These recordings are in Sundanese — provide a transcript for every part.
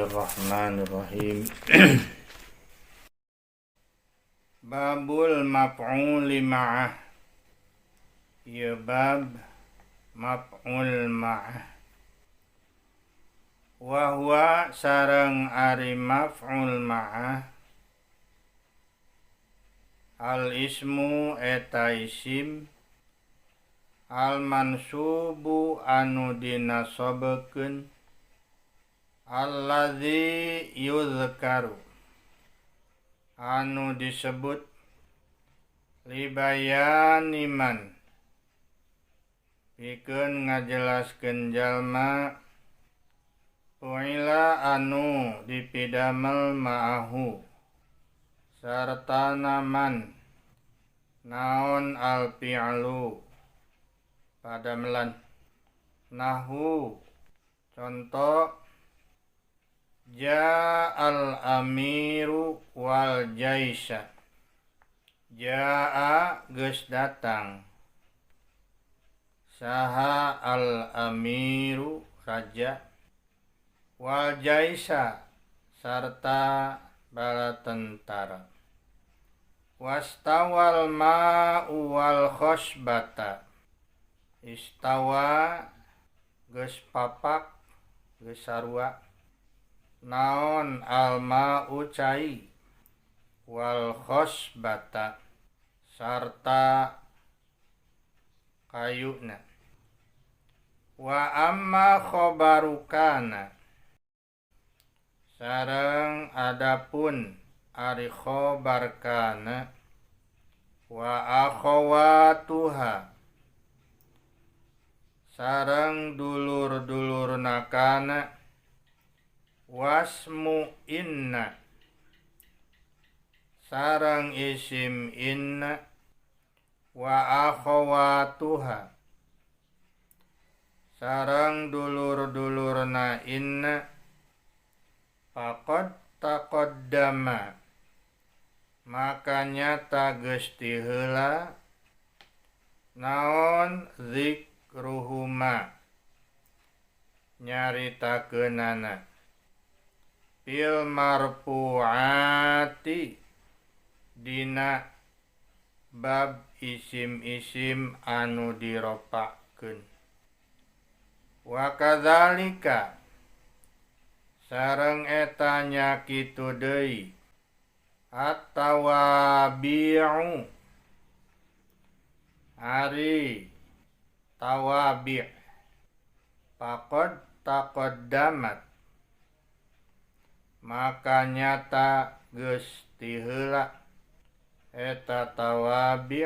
Bismillahirrahmanirrahim. Babul maf'uli ma'ah. Ieu bab maf'ul ma'ah. Wa huwa sareng ari maf'ul ma'ah al ismu eta isim al mansubu anu dinasobekeun alladzi yuzkaru anu disebut libayaniman pikeun ngajelaskeun jalma fu'ila anu dipidamel ma'ahu sartana man naon al fi'lu padamelan. Nahu contoh ja'al amiru wal jaisa. Ja'a geus datang saha al amiru raja wal jaisa sarta bala tentara. Wastawal ma'u wal khosbata. Istawa geus papak geus sarua naon al ma'u cai wal khosbata sarta kayuna. Wa amma khobarukana sareng adapun ari khobar kana wa akhawatuha sareng dulur-dulurna kana wasmu inna sareng isim inna wa akhawatuha sareng dulur-dulurna inna faqad taqaddama maka nyata geus ti heula naon zikruhuma nyaritakeunana fil marfu'ati dina bab isim-isim anu diropakeun. Wa kadzalika sareng eta nya kitu deui at-tawabi'u ari tawabi' faqad taqaddamat maka nyata geus ti heula eta tawabi'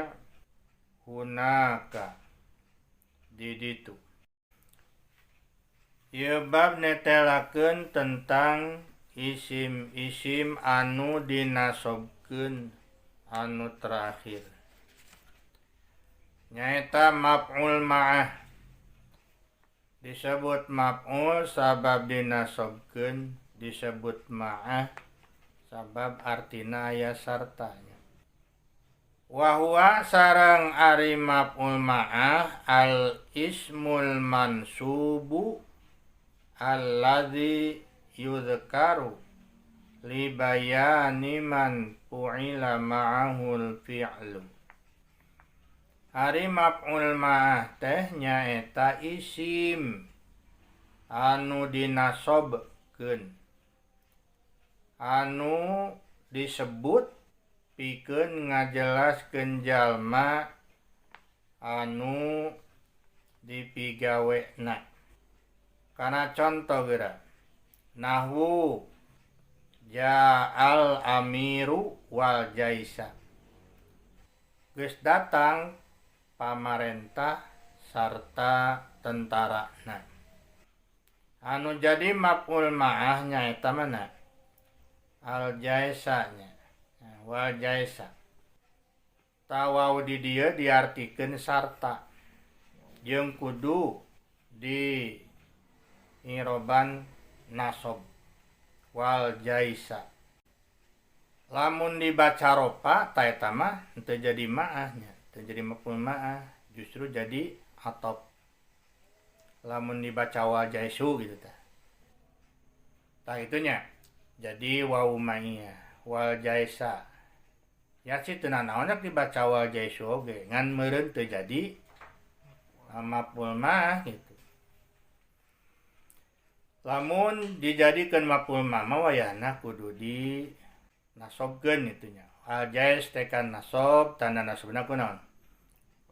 hunaka di ditu. Ieu bab netelakeun tentang isim-isim anu dinasobkeun anu terakhir nyaeta maf'ul ma'ah. Disebut maf'ul sabab dinasobkeun, disebut ma'ah sabab artina aya sartanya. Wa huwa sareng ari maf'ul ma'ah al ismul mansubu alladzi yuzkaru li bayani man fu'ila ma'ahul fi'lu. Ari maf'ul ma'ah teh nyaeta isim anu dinasobkeun anu disebut pikeun ngajelaskeun jalma anu dipigawena. Kana contoh geura nahwu ja'al amiru wal jaisa geus datang pamarentah sarta tentarana. Anu jadi maf'ul ma'ah nyaeta mana? Al jaisa nya. Wal jaisa. Tawau di dieu diartikeun sarta jeung kudu di iroban nasob wal jaisa. Lamun dibaca ropa ta eta mah teu jadi ma'ahnya, teu jadi maf'ul ma'ah, justru jadi atop. Lamun dibaca wal jaisu gitu tah. Tah itunya. Jadi wawu ma'iyah wal jaisa. Ya sih teu nanaon dibaca wal jaisu oge ngan meureun teu jadi maf'ul ma'ah gitu. Lamun dijadikeun maf'ul ma'ah mah wayahna kudu di nasobkeun itu nya. Al jais teh kan nasob, tanda nasobna kunaon?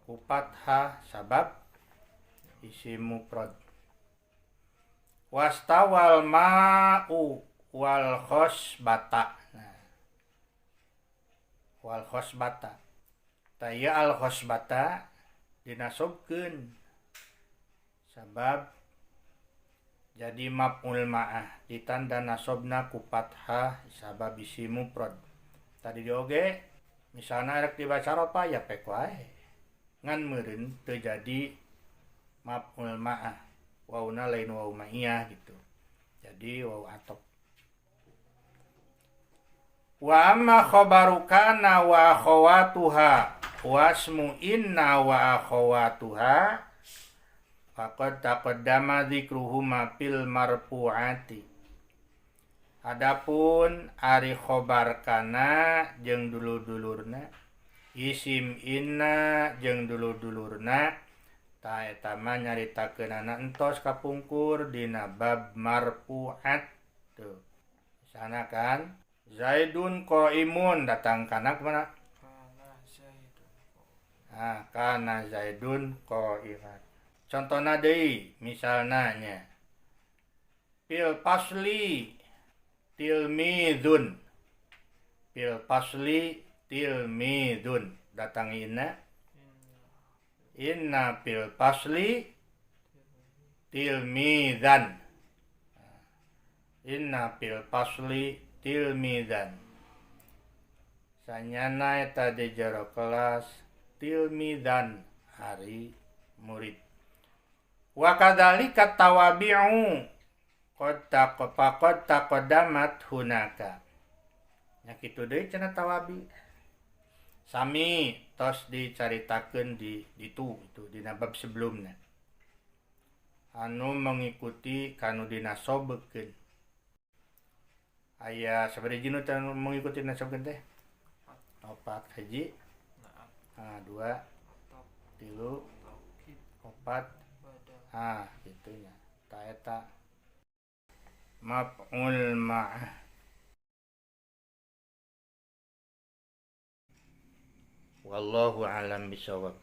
Ku fathah sabab isim mufrad. Wastawal ma'u wal khosbata. Nah, wal khosbata. Tah ieu al khosbata dinasobkeun sabab jadi maf'ul ma'ah ditanda nasobna ku fathah sabab isim mufrad. Tadi oge misalna rek dibaca rofa ya pek wae. Ngan meureun teu jadi maf'ul ma'ah. Wauna lain wawu ma'iyah gitu. Jadi wawu atop. Wa amma khabaru kana wa akhawatuha wasmu inna wa akhawatuha faqad taqaddama dzikruhuma fil marfu'ati. Adapun ari khobar kana jeung dulur-dulurna, isim inna jeung dulur-dulurna, ta eta mah nyaritakeunana entos kapungkur dina bab marfu'at. Tuh. Sana kan Zaidun qaimun datang kana kemana? Kana Zaidun. Ah, kana Zaidun qaiman. Contohna deui misalna nya. Fil fasli tilmidun. Fil fasli tilmidun. Datang inna. Inna fil fasli tilmidan. Inna fil fasli tilmidan. Sanyana eta di jero kelas tilmidan ari murid. Wa kadzalika tawabi'u qad taqafaqad taqaddamat hunaka. Nya kitu deui cenah tawabi. Sami tos dicaritakeun di ditu itu dina bab sebelumna. Anu mengikuti kanu dinasobekeun. Aya sabaraha hiji nu mengikuti nasobkeun teh? 4 hiji. Ah, 2 3 4. Ah, gitu nya. Ta eta maf'ul ma'ah. Wallahu a'lam bishawab.